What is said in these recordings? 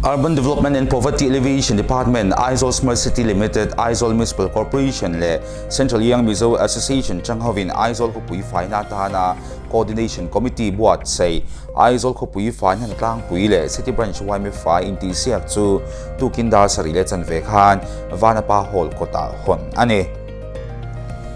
Urban Development and Poverty Alleviation Department, Aizawl Smart City Limited, Aizawl Municipal Corporation leh Central Young Mizo Association chang hovin Aizawl khawpui faina atana Coordination Committee buatsaih Aizawl khawpui faina hnatlangpui leh City Branch yma fai intihsiak chu tukin dar sarih leh chanve khan Vanapa Hall kawtah hawn a ni.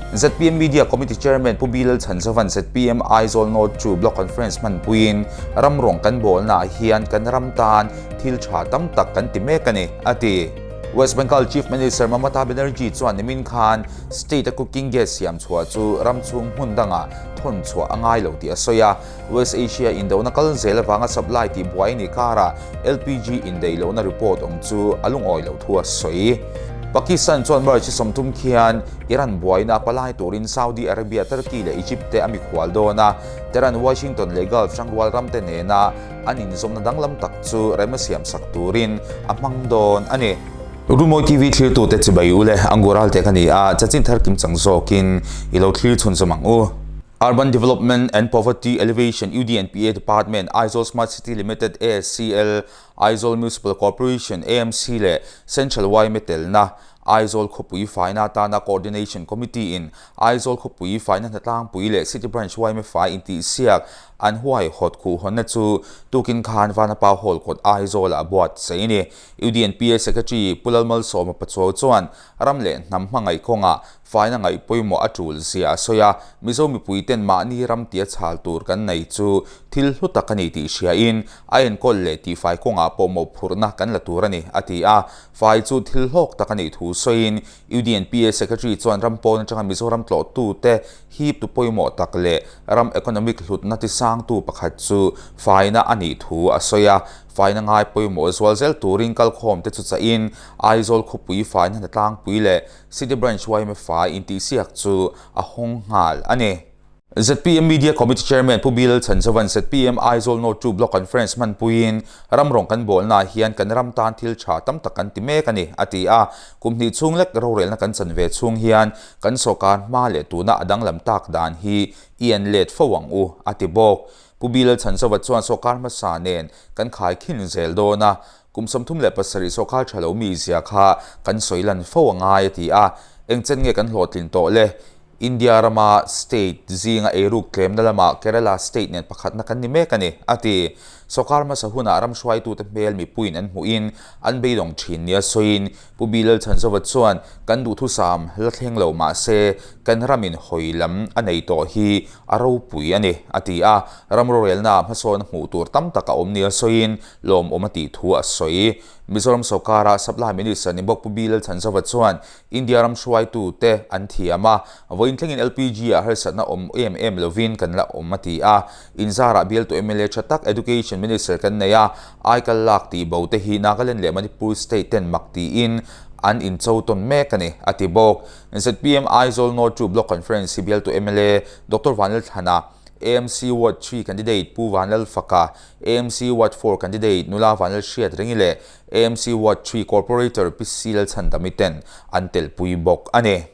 ZPM Media Committee Chairman Pu Bilal Chhanzovan ZPM Aizawl North chu Block Conference hmanpuiin ram rawng kan bawlnaah hian kan ram tan thil tha tam tak kan ti mek a ni, a ti. West Bengal Chief Minister Mamata Banerjee chuan nimin khan state-a cooking gas siam chhuah chu ram chhung hmun dangah thawn chhuah a ngai lo tih a sawi a. West Asia indona kal zel avanga supply tih buai ni karah LPG indaih lohna report awm chu a lungawi loh thu a sawi. Pakistan chuan March 30 khian Iran buaina a palai turin Saudi Arabia, Turkey leh Egypt te a mikhual dawn a, Tehran, Washington leh Gulf hrangrual ram te nena an inzawmna danglam tak chu rem a siamsak turin a hmang dawn a ni. Rumawi TV thlirtute chibai u le, Angural te ka ni a, chanchin thar kim chang zawkin i lo thlir chhunzawm ang u. Urban Development and Poverty Alleviation, UDNPA, Department, Aizawl Smart City Limited, ASCL, Aizawl Municipal Corporation, AMC, leh Central yma telna Aizawl khawpui faina atana Coordination Committee in Aizawl khawpui faina hnatlangpui leh City Branch yma fai intihsiak an huaihawt khuhhawnna chu tukin khan Vanapa Hall kawt Aizawlah buatsaih a ni. UDNPA Secretary Pu Lalmalsawma Pachuau chuan ram leh hnam hmangaih kawngah Faina ngaih pawimawh a tul zia a sawi a, Mizo mipuiten mahni ram tia chhal tur kan nei chu thil hlu tak a ni tih hriain a enkawl leh tihfai kawngah pawh mawhphurhna kan la tur a ni, a ti a. Fai chu thil hlawk tak a nih thu sawiin UDNPA Secretary chuan ram pawn atanga Mizoram tlawhtute hiptu pawimawh tak leh ram economic hlutna tisangtu pakhat chu faina a nih thu a sawi a. Faina ngai pawimawh zual zel turin kalkhawmte chu chahin Aizawl khawpui faina hnatlangpui leh City Branch yma fai intihsiak chu a hawng nghal a ni. Zpm Media Committee Chairman Pu Bilal Chhanzovan zpm Aizawl North 2 Block Conference hmanpuiin ram rawng kan bawlnaah hian kan ram tan thil tha tam tak kan ti mek a ni, a ti a. Kum hnih chhung lek rorelna kan chan ve chhung hian kan sawrkar hma leh tuna a danglam tak dan hi i en let fo ang u, a ti bawk. Pu Bilal Chhanzova chuan sawrkar hmasa nen kan khaikhin zel dawn a, Kum 37 sawrkar tha lo mi zia kha kan sawi lan fo a ngai a ti a, eng chen nge kan hlawhtlin tawh le? India rama state zinga eiruk tlemna lamah Kerala state nen pakhatna kan ni mek a ni, a ti. Sawrkar hmasa hunah ram hruaitute hmel mipuiin an hmuhin an beidawng thin nia sawiin Pu Bilal Chhanzova chuan kan duhthusam la thleng lo mah se kan ramin hawi lam a nei tawh hi a ropui a ni, a ti a. Ram rorelnaah hmasawn hmuh tur tam tak a awm nia sawiin lawmawm a tih thu a sawi. Mizoram sawrkara Supply Minister ni bawk Pu Bilal Chhanzova chuan India ram hruaitute an thiam a, vawiin thlengin LPG ah harsatna awm em em lovin kan la awm a ti a. Inzarah bialtu mla tha tak Education Minister kan nei a, aikal lak tih bo te hi Nagaland leh Manipur state ten mak tiin an incho tawn mek a ni, a ti bawk. Zpm Aizawl North 2 Block Conference hi bialtu mla Doctor Vanlalthlana, AMC Ward 3 candidate Pu Vanlalfaka, AMC Ward 4 candidate Nula Vanlalhriat Ringi leh AMC Ward 3 Corporator Pi C Lalchhandami ten an telpui bawk a ni.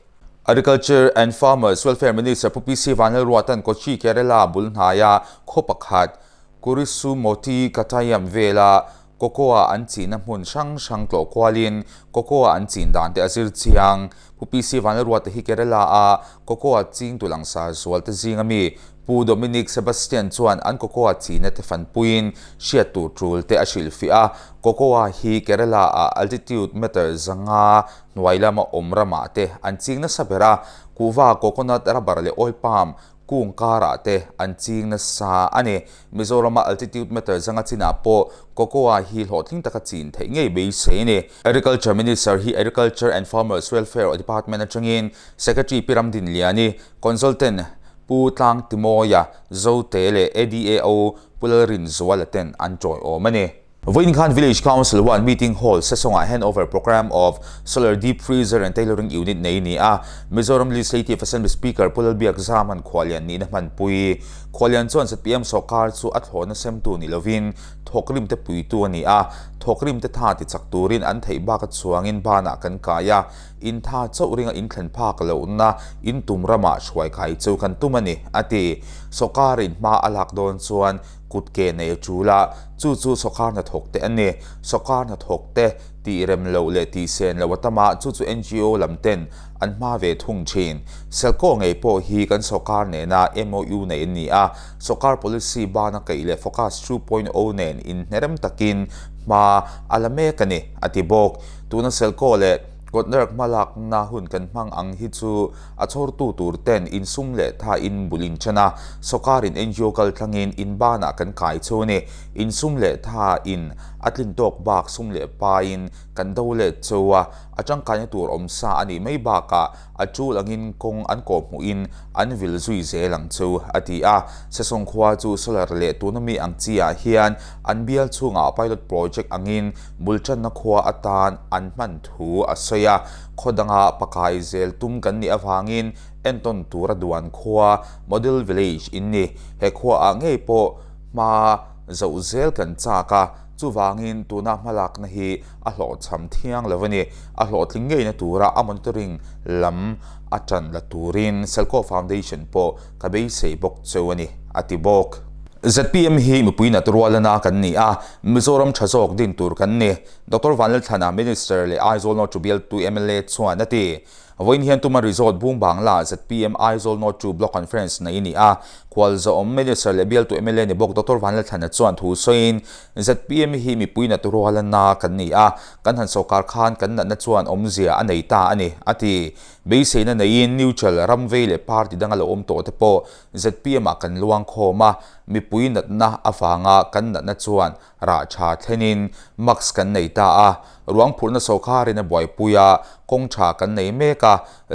Agriculture and Farmers Welfare Minister Pu PC Vanlalruatan Kochi Kerala bul hnaia khaw pakhat Kurisumoti Katayam vela Cocoa an chihna hmun hrang hrang tlawh kualin Cocoa an chin dan te a zir chiang. Pu PC Vanlalruata hi Kerala a Cocoa chingtu langsar zual te zinga mi Pu Dominic Sebastian chuan an Cocoa chihna te fanpuiin hriat tur tul te a hrilhfiah a. Cocoa hi Kerala ah altitude meter 500 hnuai lama awm ramah te an ching nasa ber a, kuhva, coconut, rubber leh oil palm kung karah te an ching nasa a ni. Mizorama altitude meter 500 chinah pawh Cocoa hi hlawhtling taka chin theih ngei beisei a ni. Agriculture Minister hi Agriculture and Farmers Welfare Department atangin Secretary Pi Ramdinliani, Consultant Pu Tlang Timawia, Zote leh ADAO Pu Lalrinzuala ten an tawiawm a ni. Vawiin khan Village Council 1 Meeting Hall Sesawngah Handover Programme of Solar Deep Freezer and Tailoring Unit nei a ni a, Mizoram Legislative Assembly Speaker Pu Lalbiak Zaman khualian nihna hmanpui. Khualian chuan zpm sawrkar chu a thlawhna semtu ni lovin thawkrim te puitu a ni a, thawkrim te tha ti chak turin an theih bak a chuangin banah kan kai a, in tha chauh ringa in thlen phak lohna in tum ramah hruai kai chu kan tum a ni, a ti. Sawrkarin hma a lak dawn chuan. kut ke nei a tul a, chu chu sawrkar hnathawk te an ni. Sawrkar hnathawk te tih rem loh leh tih sen loh a tam a, chu chu NGO lam ten an hma ve thung thin. Selkaw ngei pawh hi kan sawrkar nena MOU nei an ni a, sawrkar policy bana kaih leh Focus 2.0 nen inhnerem takin hma a la mek a ni, a ti bawk. Tuna Selkaw leh Kawtnerk hmalakna hun kan hmang ang hi chu a chhawrtu tur ten insum leh thain bul in ṭan a, sawrkarin NGO kaltlangin in banah kan kai chu a ni. Insum leh thain a tlin tawk bak sum leh pain kan do let chu a, a tangkaina tur awm sa a nih mai bakah a tul angin kawng an kawhhmuhin an vil zui zel ang chu, a ti a. Sesawng khua chu solar leh tuna mi ang chi ah hian an bial chhungah pilot project angin bul tanna khua atan an hman thu a sawi a. Khaw danga pakai zel tum kan nih avangin entawn tura duan khua, model village, in ni. He khua ah ngei pawh hma zoh zel kan chak a, chuvangin tuna hmalakna hi a hlawhchham thiang lo a ni. A hlawhtling ngeina tura a monitoring lam a tan la turin Selco Foundation pawh ka beisei bawk cheu a ni, a ti bawk. Zpm hi mipui nat rualana kan ni a, Mizoram tha zawk din tur kan ni, Doctor Vanlalthlana, Minister leh Aizawl North bialtu mla chuan a ti. Vawiin hian tuma Resort Bung Bangla zpm Aizawl North 2 Block Conference nei a ni a, khualzawm Minister leh bialtu mla ni bawk Doctor Vanlalthlana chuan thu sawiin, zpm hi mipui nat rualana kan ni a, kan han sawrkar khan kan natna chuan awmzia a nei ta a ni, a ti. Beiseina neiin neutral ram vei leh party danga lo awm tawh te pawh zpm ah kan luang khawm a, mipui natna avanga kan natna chuan rah tha thlenin mask kan nei ta a, ruang phurhna sawrkarin a buaipui a, kawng tha kan nei mek a,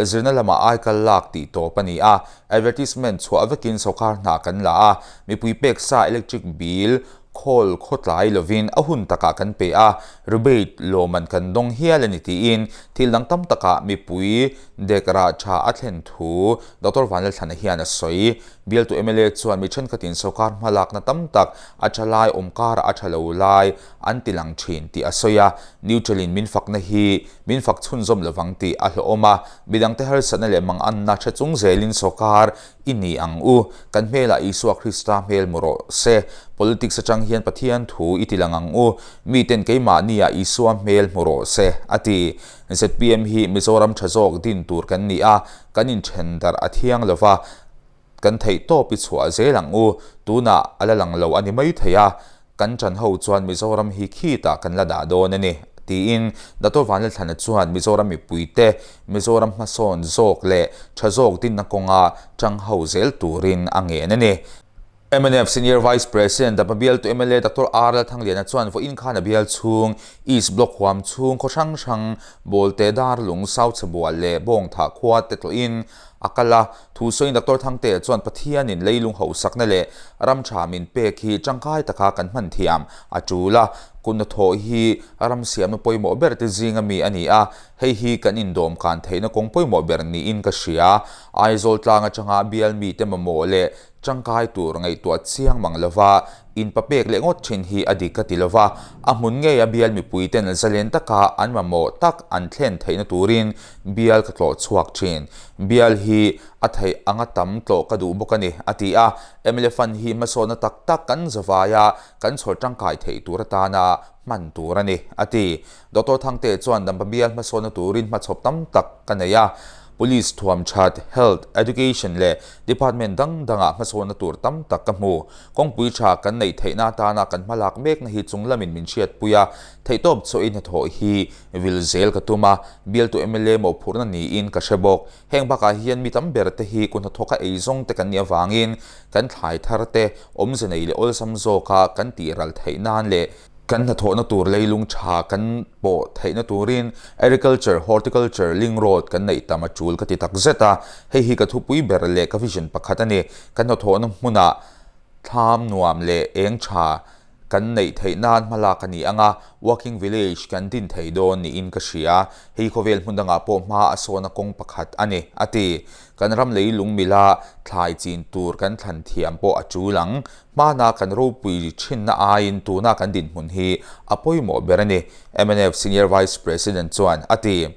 zirna lamah aikal lak tih tawp a ni a, advertisement chhuah vekin sawrkar hna kan la a, mipui pek sa electric bill khawl khawtlai lovin a hun takah kan pe a, rebate lawmman kan dawng hial a ni tiin thil dang tam takah mipui dek rah tha a thlen thu Doctor Vanlalthlana hian a sawi. Bialtu mla chuan mi thenkhatin sawrkar hmalakna tam tak a tha lai awm karah a tha lo lai an ti lang thin tih a sawi a, neutral in min fakna hi min fak chhunzawm lovang tih a hlawhawm a, midangte harsatna leh manganna tha chung zelin sawrkar I ni ang u, kan hmelah Isua Krista hmel mu rawh se. Politics atang hian Pathian thu i ti lang ang u, miten keimahniah Isua hmel hmu rawh se, a ti. Zpm hi Mizoram tha zawk din tur kan ni a, kan inthen darh a thiang lo va, kan theih tawp i chhuah zel ang u, tunah a la lang lo a ni mai thei a. Kan ṭan ho chuan Mizoram hi khitah kan la dah dawn a ni, tiin Dato Vanlalthlana chuan Mizoram mipuite Mizoram hmasawn zawk leh ṭha zawk dinna kawnga ṭang ho zel turin a ngen a ni. Mnf Senior Vice President Dapa bialtu mla Doctor R Lalthangliana chuan vawiin khan a bial chhung East Block huam chhung khaw hrang hrang Bawlte, Darlung, Sauchhebual leh Bawngthah khua te tlawhin A kal a, thu sawiin Doctor Thangtea chuan Pathianin leilung hauhsakna leh ram tha min pek hi tangkai taka kan hman thiam a tul a, kutna thawh hi ram siamna pawimawh ber te zinga mi a ni a, hei hi kan indawm kan theihna kawng pawimawh ber niin ka hria. Aizawl tlang atanga bial mite mamawh leh tangkai tur ngaihtuah chiang mang lova inpapek leh ngawt thin hi a dik ka ti lova, a hmun ngeia bial mipuiten zalen taka an mamawh tak an thlen theihna turin bial ka tlawh chhuak thin. Bial hi a theih anga tam tlawh ka duh bawk a ni, a ti a. Mla Fund hi hmasawnna tak tak kan zavaia kan chhawr tangkai theih tur atana hman tur a ni, a ti. Doctor Thangte chuan Dampa bial hmasawnna turin hmachhawp tam tak ka nei a, Police thuam that, Health, Education leh Department dang dangah hmasawnna tur tam tak ka hmu. Kawngpui tha kan neih theihna atana kan hmalak mekna hi chung lamin min hriatpui a, theihtawp chawhin hnathawh hi vil zel ka tum a, bialtu mla mawhphurhna niin ka hre bawk. Heng bakah hian mi tam ber te hi kut hnathawka eizawng te kan nih avangin kan thlai thar te awmze nei leh awlsam zawka kan tih ral theih nan leh Kan hnathawhna tur leilung tha kan pawh theihna turin Agriculture, Horticulture, Link Road kan neih tam a tul ka ti tak zet a, hei hi ka thupui ber leh ka vision pakhat a ni. Kan hnathawhna hmunah thlam nuam leh eng tha kan neih theih nan hmalak a ni ang a, Working Village kan din thei dawn niin ka hria. Hei khawvel hmun dangah pawh hma a sawna kawng pakhat a ni, a ti. Kan ram leilung mila thlai chin tur kan thlan thiam pawh a tul ang. Hmana kan ropui thinna aiin tuna kan dinhmun hi a pawimawh ber a ni, mnf Senior Vice President chuan a ti.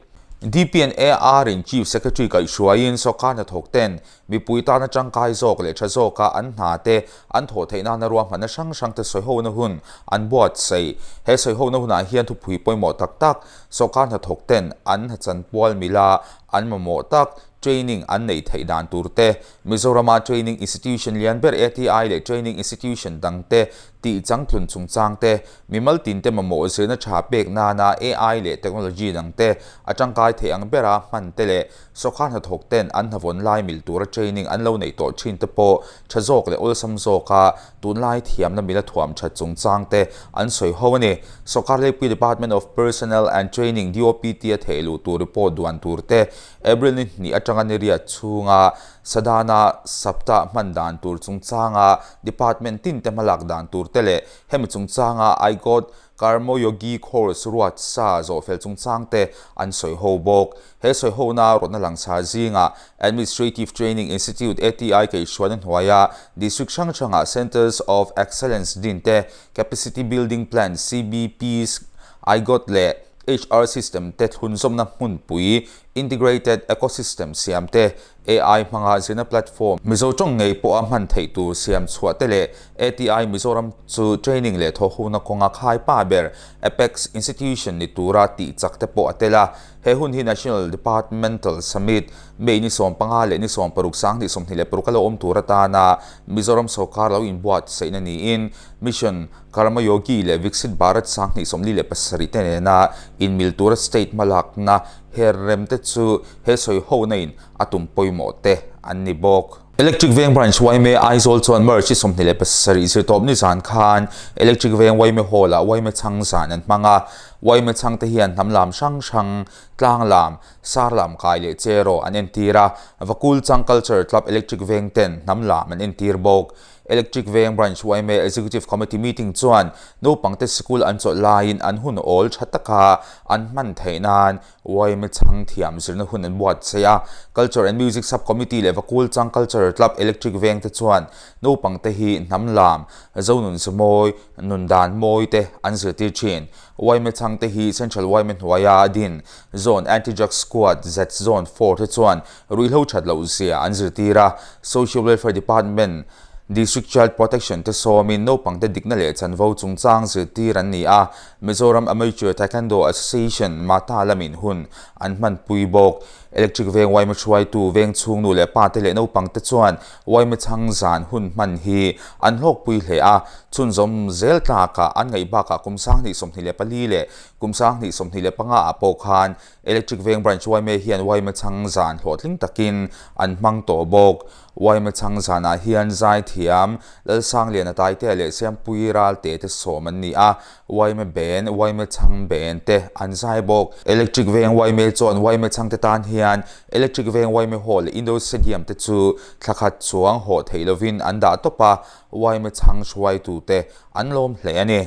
DPNAR in Chief Secretary kaihhruaiin sawrkar hnathawk ten mipui tana tangkai zawk leh tha zawka an hna te an thawh theih nana ruahmanna hrang hrang te sawihona hun an buatsaih. He sawihona hunah hian thupui pawimawh tak tak sawrkar hnathawk ten an hnachanpual mila an mamawh tak training an neih theih dan tur te, Mizorama training institution lian ber ATI leh training institution dang te tih changtlun chungchang te, mimal tinte mamawh zirna tha pek nana AI leh technology dang te a tangkai theih ang bera hman te leh sawrkar hnathawk ten an hnavawn lai mil tura training an lo neih tawh thin te pawh tha zawk leh awlsam zawka tunlai thiamna mila thuam that chungchang te an sawi ho a ni. Sawrkar Leipui Department of Personnel and Training, DOPT, a theih luh tur report duan tur te, April ni hnih atanga ni riat chhunga Sadhana Saptah hman dan tur chungchanga department tin te hmalak dan tur te leh hemi chungchanga iGod Karmoyogi course ruat sa zawhfel chungchang te an sawi ho bawk. He sawi hona rawtna langsar zingah Administrative Training Institute, ATI, keihhruaina hnuaia district hrang hrangah Centres of Excellence din te, Capacity Building Plan, CBPs, iGod leh HR system te thlunzawmna hmunpui, integrated ecosystem siam te, AI hmanga zirna platform, Mizo tawng ngei pawha hman theih tur siam chhuah te leh ATI Mizoram chu training leh thawhhuna kawnga khai pa ber Apex institution ni tura tih chak te pawh a tel a. He hun hi National Departmental Summit, May ni 15 leh ni 16 2026 a lo awm tur atana Mizoram sawrkar lo inbuatsaihna niin Mission Karmayogi leh Viksit Bharat 2047 te nena inmil tura state hmalakna her rem te chu he sawi hona in a tum pawimawh te an ni bawk. Electric Veng Branch yma Aizawl chuan March 27 zirtawp nizan khan Electric Veng yma Hall ah yma chhang zan an hmang a. Yma chhang te hian hnam lam hrang hrang, tlang lam, sar lam kai leh cheraw an entir a. Vakul Chang Culture Club Electric Veng ten hnam lam an entir bawk. Electric Veng Branch yma Executive Committee meeting chuan naupangte sikul an chawlh laiin an hun awl tha taka an hman theih nan yma chhang thiam zirna hun an buatsaih a. Culture and Music Sub-Committee leh Vakul Chang Culture Club Electric Veng te chuan naupangte hi hnam lam, zonun zamawi, nun dan mawi te an zirtir thin. Yma chhang te hi Central yma hnuaia din Zone Anti-Drug Squad, Z-Zone 4 te chuan Ruihhlo that loh zia an zirtir a, Social Welfare Department, District Child Protection te sawmin naupangte dikna leh chanvo chungchang zirtir an ni a, Mizoram Amateur Taekwondo Association, MATA, lamin hun an hmanpui bawk. Electric Veng yma hruaitu, veng chhung nu leh pate leh naupangte chuan yma chhang zan hun hman hi an hlawkpui hle a, chhunzawm zel tlakah an ngaih bakah kum 2024 leh kum 2025 ah pawh khan Electric Veng Branch yma hian yma chhang zan hlawhtling takin an hmang tawh bawk. Yma chhang zanah hian zaithiam Lalsangliana Taitea leh Siampui Ralte te sawm an ni a, yma ben, yma chhang ben te an zai bawk. Electric Veng yma chuan yma chhangte tan hian Electric Veng yma Hall leh Indoor Stadium te chu thla khat chuang hawh theih lovin an dah tawp a, yma chhang hruaitute an lawm hle a ni.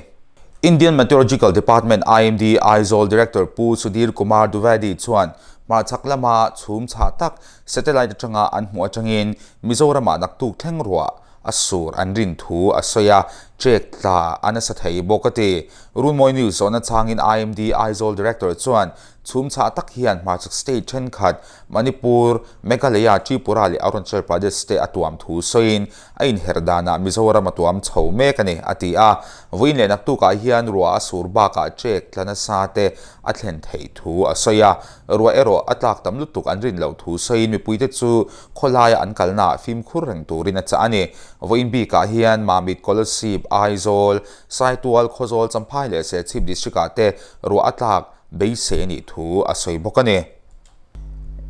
Indian Meteorological Department, IMD, Aizawl Director Pu Sudhir Kumar Dwivedi chuan hmarchhak lama chhum chhah tak satellite atanga an hmuh atangin Mizoramah naktuk thleng ruah a sur an rin thu a sawi a, trek tla a nasa thei bawk a ti. Runmawi News zawhna changin IMD Aizawl Director chuan chhum chhah tak hian hmarchhak state thenkhat Manipur, Meghalaya, Tripura leh Arunachal Pradesh te a tuam thu sawiin a inherh danah Mizoram a tuam chho mek a ni, a ti a. Vawiin leh naktukah hian ruah a sur bakah trek tla nasa te a thlen theih thu a sawi a. Ruah erawh a tlak tam lutuk an rin loh thu sawiin mipuite chu khawlaia an kalnaah fimkhur reng turin a chah a ni. Vawiin bikah hian Mamit, Kolasib, Aizawl, Saitual, Khawzawl, Champhai leh Serchhip district-ah te ruah a tlak beisei a nih thu a sawi bawk a ni.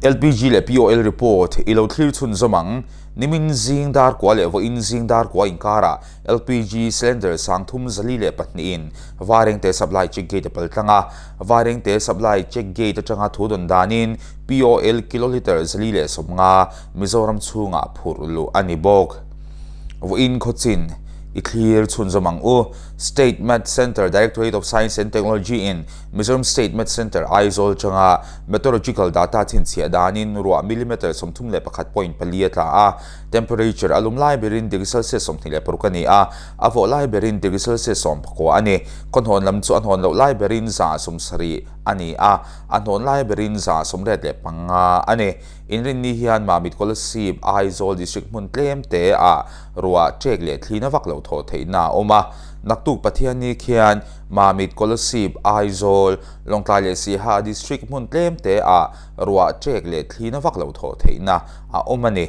LPG leh POL report i lo thlir chhunzawm ang. Nimin zing dar kua leh vawiin zing dar kua inkarah LPG cylinder 3402 in Vairengte Supply Check Gate a pal tlang a. Vairengte Supply Check Gate atanga thu dawn danin POL kilolitre 450 Mizoram chhungah phurh luh a ni bawk. Vawiin khawchin i thlir chhunzawm ang u. State Math Centre Directorate of Science and Technology in. Mizoram State Met Centre Aizawl atanga meteorological data chhinchhiah danin ruah millimetre 31.4 a tla a, temperature a lum lai berin degree Celsius 26 a ni a, a vawh lai berin degree Celsius 19 a ni. Khawhnawn lam chu a hnawn loh lai berin 70 a ni a, a hnawn lai berin 85 a ni. Inrinni hian Mamit Kolasib, Aizawl District hmun tlem te ah ruah ṭek leh thlin a vak loh thawh theihna a awm a. Naktuk Pathianni khian Mamit Kolasib, Aizawl, Lawngtlai leh Siaha District hmun tlem te ah ruah ṭek leh thlin a vak loh thawh theihna a awm a ni.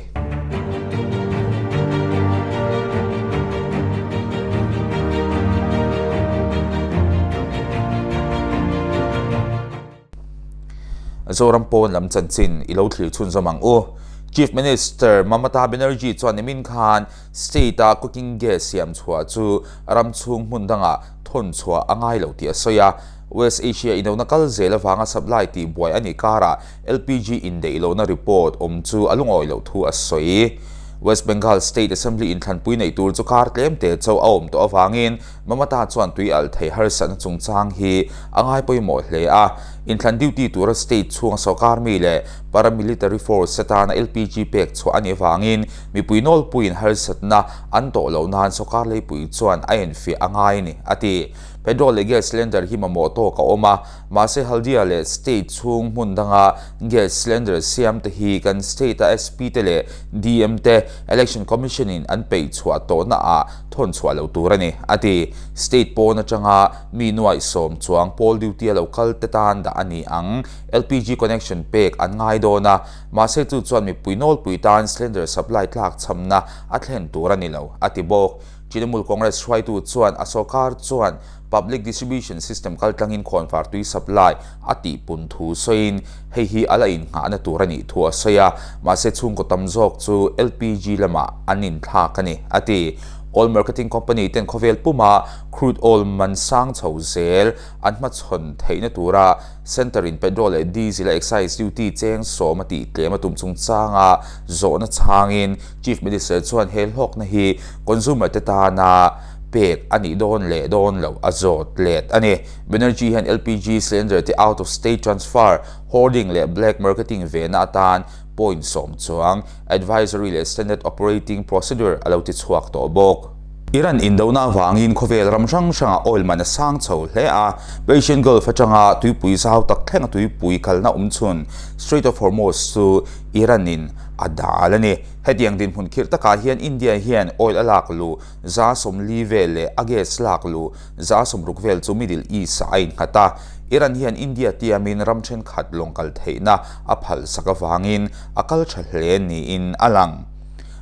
Zoram pawn lam chanchin i lo thlir chhunzawm ang u. Chief Minister Mamata Banerjee chuan nimin khan state-a cooking gas siam chhuah chu ram chhung hmun dangah thawn chhuah a ngai lo tih a sawi a. West Asia inona kal zel avanga supply tih buai a nih karah LPG indeih lohna report awm chu a lungawi loh thu a sawi. West Bengal State Assembly inthlanpui neih tur chu kar tlem te chauh a awm tawh avangin Mamata chuan tui alh thei harsatna chungchang hi a ngai pawimawh hle a, inthlan duty tura state chhunga sawrkar mi leh paramilitary force atana LPG pek chhuah a nih avangin mipui nawlpuiin harsatna an tawh loh nan sawrkar leipui chuan a enfiah a ngai a ni, a ti. Petrol leh gas cylinder hi mamawh tawk a awm a, mahse Haldia leh state chhung hmun danga gas cylinder siam te hi kan state-a SP te leh DM te Election Commission in an peih chhuah tawhna ah thawn chhuah loh tur a ni, a ti. State pawn atanga mi nuaih sawm chuang poll duty a lo kal te tan dah a ni ang. LPG connection pek an ngai dawn a, mahse chu chuan mipui nawlpui tan cylinder supply tlak chhamna a thlen tur a ni lo, a ti bawk. Trinamool Congress hruaitu chuan a sawrkar chuan Public Distribution System kaltlangin khawnvar tui supply a tihpun thu sawiin hei hi a la innghahna tur a nih thu a sawi a, mahse chhungkaw tam zawk chu LPG lamah an inthlak a ni, a ti. Oil marketing company ten khawvel puma crude oil man sang chho zel an hmachhawn theihna tura centre in petrol leh diesel a excise duty cheng sawm a tih tlem a tum chungchanga zawhna chhangin Chief Minister chuan he hlawkna hi consumer te tana pek a nih dawn leh dawn loh a zawt let a ni. Banerjee hian LPG cylinder te out of state transfer, hoarding leh black marketing vehna atan point 10 chuang advisory leh standard operating procedure a lo ti chhuak tawh bawk. Iran indona avangin khawvel ram hrang hrangah oil man a sang chho hle a, Persian Gulf atanga tuipui zau tak thlenga tuipui kalna awm chhun Strait of Hormuz chu Iran in a dal a ni. Hetiang dinhmun khirh takah hian India hian oil a lak luh 40% vel leh a gas lak luh 60% vel chu Middle East-ah a innghat a. Iran hian India tiamin ram thenkhat lawng kal theihna a phalsak avangin a kal tha hle niin a lang.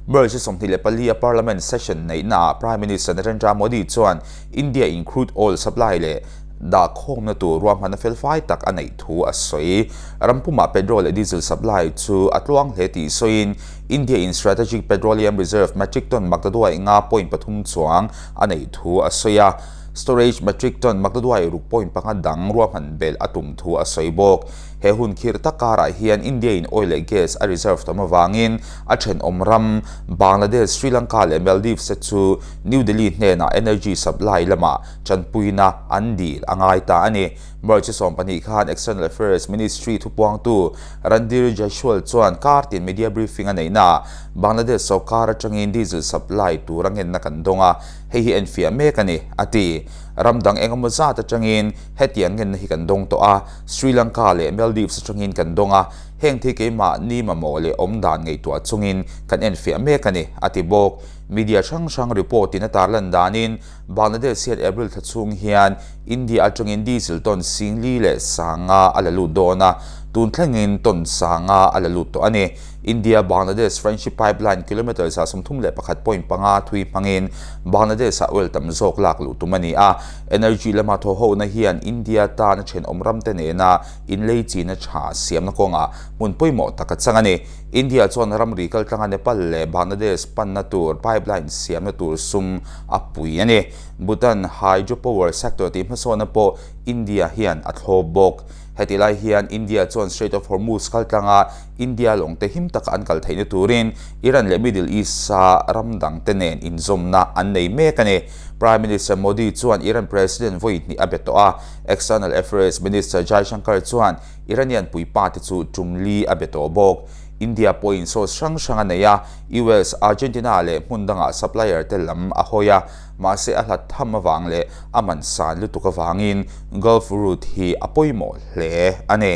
March 24 a Parliament session neihnaah Prime Minister Narendra Modi chuan India in crude oil supply leh dahkhawmna tur ruahmanna felfai tak a neih thu a sawi. Ram pumah petrol leh diesel supply chu a tluang hle tih sawiin India in Strategic Petroleum Reserve metric ton maktaduai nga point pathum chuang a neih thu a sawi a, storage metric ton maktaduai ruk point panga dang ruahman belh a tum thu a sawi bawk. He hun khirh tak karah hian India in oil leh gas a reserve tam avangin a thenawm ram Bangladesh, Sri Lanka leh Maldives te chu New Delhi hnenah energy supply lamah tanpuina an dil a ngai ta a ni. March 12 khan External Affairs Ministry thupuangtu Randhir Jaiswal chuan kar tin media briefing a neihnaah Bangladesh sawrkar atangin diesel supply tur a ngenna kan dawng a, hei hi enfiah mek a ni, a ti. Ram dang engemaw zat atangin hetiang ngenna hi kan dawng tawh a, Sri Lanka leh Maldives atangin kan dawng a, heng thi keimahni mamawh leh awm dan ngaihtuah chungin kan enfiah mek a ni, a ti bawk. Media hrang hrang report in a tarlan danin Bangladesh hian April thla chhung hian India atangin diesel ton 4500 a la lut dawn a, tun thlengin ton 500 a la lut tawh a ni. India-Bangladesh Friendship Pipeline kilometre 31.5 thui hmangin Bangladesh-ah oil tam zawk lak luh tum a ni a. Energy lama thawhhona hian India tana thenawm ramte nena inlei china tha siamna kawngah hmun pawimawh tak a chang a ni. India chuan ramri kaltlanga Nepal leh Bangladesh panna tur pipeline siamna tur sum a pui a ni. Bhutan hydropower sector tih hmasawnna pawh India hian a thlawp bawk. Heti lai hian India chuan Strait of Hormuz kaltlanga India lawngte him taka an kal theihna turin Iran leh Middle East-a ram dangte nen inzawmna an nei mek a ni. Prime Minister Modi chuan Iran President vawi hnih a be tawh a, External Affairs Minister Jaishankar chuan Iranian puipate chu tum li a be tawh bawk. India pawhin source hrang hrang a nei a, US, Argentina leh hmun dangah supplier te lam a hawi a, mahse a hlat tham avang leh a man san lutuk avangin Gulf route hi a pawimawh hle a ni.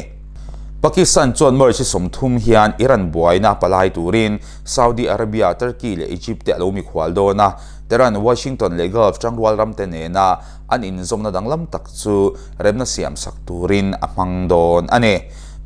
Pakistan chuan March 30 hian Iran buaina palai turin Saudi Arabia, Turkey leh Egypt te a lo mikhual dawn a, Tehran, Washington leh Gulf tangrual ramte nena an inzawmna danglam tak chu remna siamsak turin a hmang dawn a ni.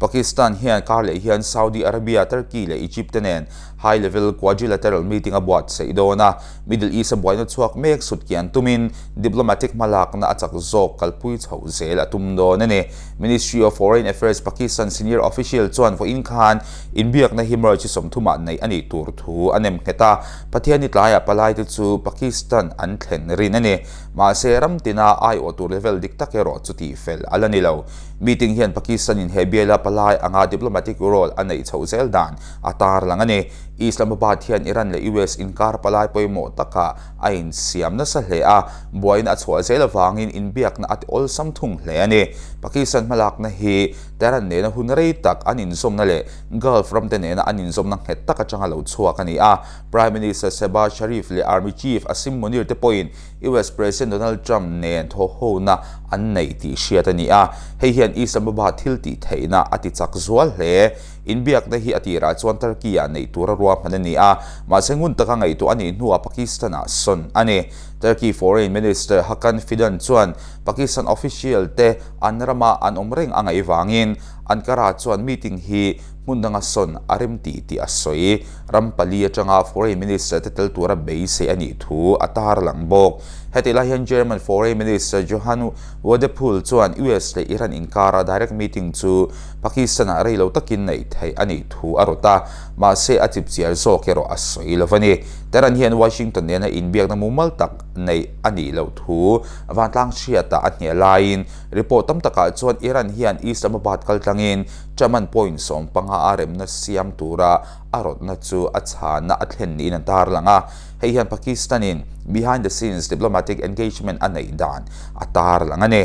Pakistan hian kar leh hian Saudi Arabia, Turkey leh Egypt te nen high level quadrilateral meeting a buatsaih dawn a, Middle East a buaina chhuak mek sutkian tumin diplomatic hmalakna a chak zawk kalpui chhoh zel a tum dawn a ni. Ministry of Foreign Affairs Pakistan senior official chuan vawiin khan inbiakna hi March 30 ah neih a nih tur thu a nem nghet a, Pathianni tlaiah palaite chu Pakistan an thlen rin a ni. Mahse, ram tina aiawh tur level dik tak erawh chu tihfel a la ni lo. Meeting hian Pakistan-in he biala palai anga diplomatic role a neih chhoh zel dan a tarlang a ni. Islamabad hian Iran leh US inkar palai pawimawh takah a insiam nasa hle a, buaina a chhuah zel avangin inbiakna a ti awlsam thung hle a ni. Pakistan hmalakna hi Tehran nena hun rei tak an inzawmna leh Gulf ramte nena an inzawmna nghet tak atanga lo chhuak a ni a. Prime Minister Shehbaz Sharif leh Army Chief Asim Munir te pawhin US President Donald Trump nen thawhhona an neih tih hriat a ni a, hei hian Islamabad thil tih theihna a ti chak zual hle. Inbiakna hi a tirah chuan Turkey-ah neih tura ruahman a ni a, mahse ngun taka ngaihtuah a nih hnuah Pakistan-ah sawn a ni. Turkey Foreign Minister Hakan Fidan chuan Pakistan official te an rama an awm reng a ngaih vangin Ankara chuan meeting hi hmun danga sawn a rem tih tih a sawi. Ram pali atanga Foreign Minister te tel tura beisei a nih thu a tarlang bawk. Hetih lai hian German Foreign Minister Johann Wadephul chuan US leh Iran inkara direct meeting chu Pakistan-ah rei lo takin neih theih a nih thu a rawt a, mahse a chipchiar zawk erawh a sawi lo a ni. Tehran hian Washington nena inbiakna mumal tak neih a nih loh thu vantlang hriatah a hnial laiin report tam takah chuan Iran hian Islamabad kaltlangin Chaman point 15 a remna siam tura a rawtna chu a chhana a thlen niin an tarlang a, hei hian Pakistan-in behind the scenes diplomatic engagement a neih dan a tarlang a ni.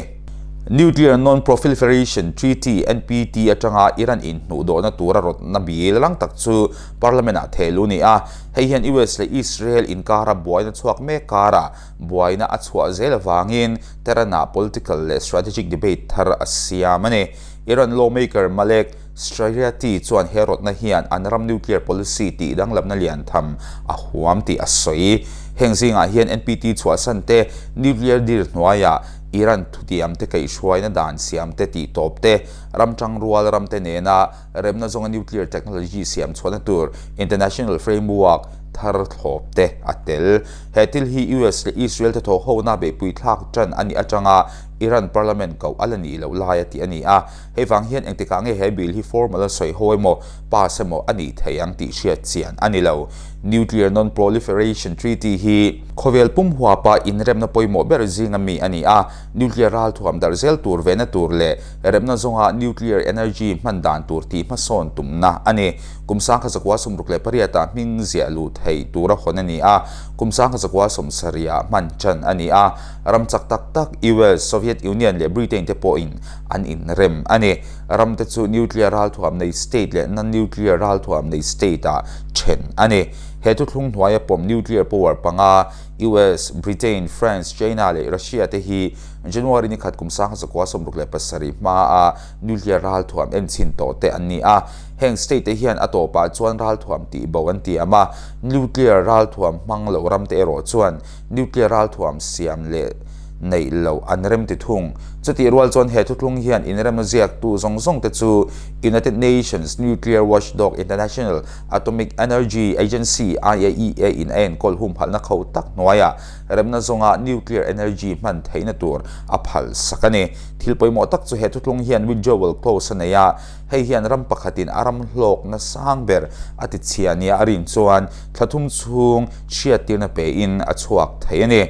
Nuclear Non-Proliferation Treaty, NPT, atanga Iran inhnuhdawhna tura rawtna bil lang tak chu Parliament-ah thehluh a ni a, hei hian US leh Israel inkara buaina chhuak mek karah buaina a chhuah zel avangin Tehran-ah political leh strategic debate thar a siam a ni. Iran lawmaker Malek Shariati chuan he rawtna hian an ram nuclear policy tih danglamna lian tham a huam tih a sawi. Heng zingah hian NPT chhuahsan te, nuclear deal hnuaiah Iran thutiam te kaihhruaina dan siam te tih tawp te, ram tangrual ram te nena remna zawnga nuclear technology siam chhuahna tur international framework thar thlawp te a tel. He thil hi US leh Israel te thawhhona beihpui thlak tan a nih atanga Iran parliament koh a la nih loh lai a tih a ni a. Hei vang hian engtikah nge he bill hi formal a sawi ho emaw, pass emaw a nih thei ang tih hriat chian a ni lo. Nuclear Non-Proliferation Treaty hi khawvel pum huapa inremna pawimawh ber zinga mi a ni a, nuclear ralthuam darh zel tur vehna tur leh remna zawnga nuclear energy hman dan tur tih hmasawn tumna a ni. Kum 1968 ah hming ziah luh theih tura hawn a ni a, kum 1970 ah hman tan a ni a. Ram chak tak tak US, Soviet Union leh Britain te pawhin an inrem a ni. Ram te chu nuclear ralthuam nei state leh non-nuclear ralthuam nei state ah then a ni. He thuthlung hnuaia pawm nuclear power panga US, Britain, France, China leh Russia te hi January ni khat kum 1967 hmaa nuclear ralthuam enchhin tawh te an ni a. Heng state te hian a tawpah chuan ralthuam tihbo an tiam a, nuclear ralthuam hmang loh ram te erawh chuan Nuclear ralthuam siam leh neih loh an rem ti thung. Chutih rual chuan he thuthlung hian inremna ziaktu zawng zawng te chu United Nations Nuclear Watchdog International Atomic Energy Agency, IAEA, in a enkawl humhalhna kho tak hnuaiah remna zawnga nuclear energy hman theihna tur a phal sak a ni. Thil pawimawh tak chu he thuthlung hian withdrawal clause a nei a, Hei hian ram pakhatin a ram hlawkna sang ber a ti chhia nia a rin chuan thla thum chhung chhiattirna pein a chhuak thei a ni.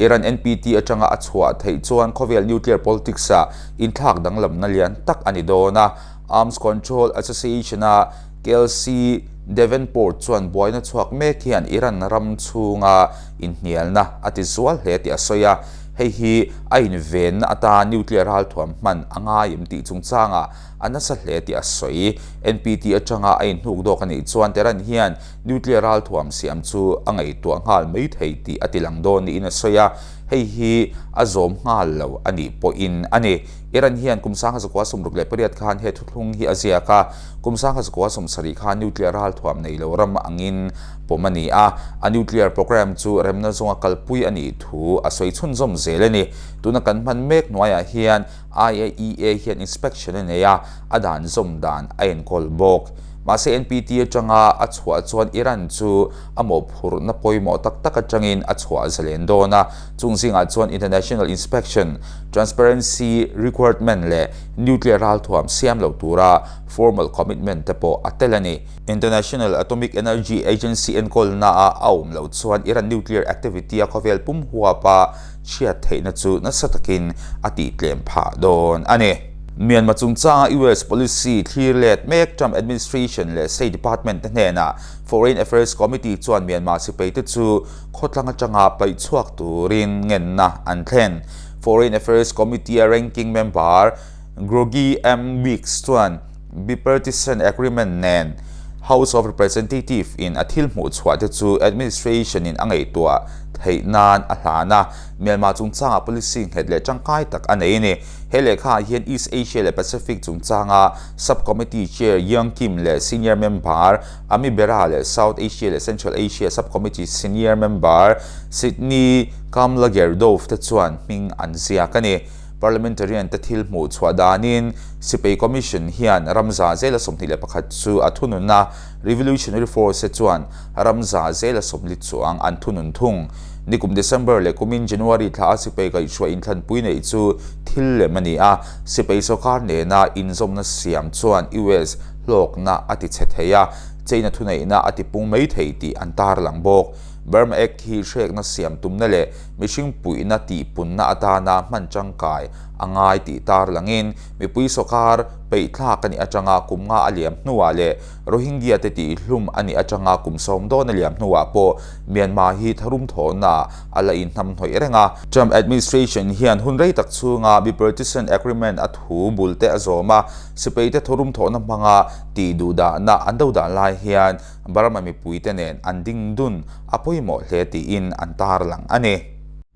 Iran NPT atanga a chhuah theih chuan khawvel nuclear politics-ah inthlak danglamna lian tak a ni dawn a. Arms Control Association-a Kelsey Davenport chuan buaina chhuak mek hian Iran ram chhunga inhnialna a ti zual hle tih a sawi a, hei hi a invenna atan nuclear ralthuam hman a ngai em tih chungchangah a nasa hle tih a sawi. NPT atanga a inhnuk dawk a nih chuan Tehran hian nuclear ralthuam siam chu a ngaihtuah nghal mai thei tih a tilang dawn niin a sawi a, hei hi a zawm nghal lo a nih pawhin a ni. Iran hian kum 1968 khan he thuthlung hi a ziak a, kum 1970 khan nuclear ralthuam nei lo ram angin pawm a ni a, a nuclear program chu remna zawnga kalpui a nih thu a sawi chhunzawm zel a ni. Tuna kan hman mek hnuaiah hian IAEA hian inspection a nei a, a dan zawm dan a enkawl bawk. Mahse NPT atanga a chhuah chuan Iran chu a mawhphurhna pawimawh tak tak atangin a chhuah zalen dawn a, chung zingah chuan International Inspection, Transparency Requirement leh Nuclear ralthuam siam lo tura formal commitment te pawh a tel a ni. International Atomic Energy Agency enkawlnaah a awm loh chuan Iran nuclear activity a khawvel pum huapa chhiat theihna chu nasa takin a tihtlem phah dawn a ni. Myanmar chungchanga US policy thlir let mek Trump administration leh State Department te hnenah Foreign Affairs Committee chuan Myanmar sipaite chu khawtlang atanga paih chhuak turin ngenna an thlen. Foreign Affairs Committee-a ranking member Grogi M. Weeks chuan bipartisan agreement nen House of Representative in a thil hmuh chhuah te chu administration in a ngaihtuah theih nan a hlan a, Myanmar chungchangah policy nghet leh tangkai tak a nei a ni. He lehkhaah hian East Asia leh Pacific chungchanga Sub-Committee Chair Young Kim leh Senior Member Ami Bera leh South Asia leh Central Asia Sub-Committee Senior Member Sydney Kamlager-Dove te chuan hming an ziak a ni. Parliamentarian te thil hmuh chhuah danin Sipai Commission hian ram za zela 21 chu a thunun a, Revolutionary Force te chuan ram za zela 40 chuang an thunun thung. Nikum December leh kumin January thla a sipai kaihhruai inthlanpui neih chu thil lem a ni a, sipai sawrkar nena inzawmna siam chuan US hlawkna a ti chhe thei a, China thuneihna a tipung mai thei tih an tarlang bawk. Burma Act hi hrekna siam tumna leh mihring puihna tihpunna atana hman tangkai a ngai tih tarlangin mipui sawrkar peihthlak a nih atanga kum nga a liam hnuah leh Rohingya te tihhlum a nih atanga kum sawm dawn a liam hnuah pawh Myanmar hi tharum thawhna a la inhnamhnawih reng a. Trump administration hian hun rei tak chhunga bipartisan agreement a thu bul te a zawm a, sipai te tharum thawhna hmanga tih duhdahna an do dan lai hian Burma mipui te nen an ding dun a pawimawh hle tiin an tarlang a ni.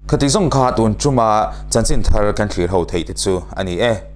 Khati zawng kha tun tuma chanchin thar kan thlir ho theih te chu a ni e.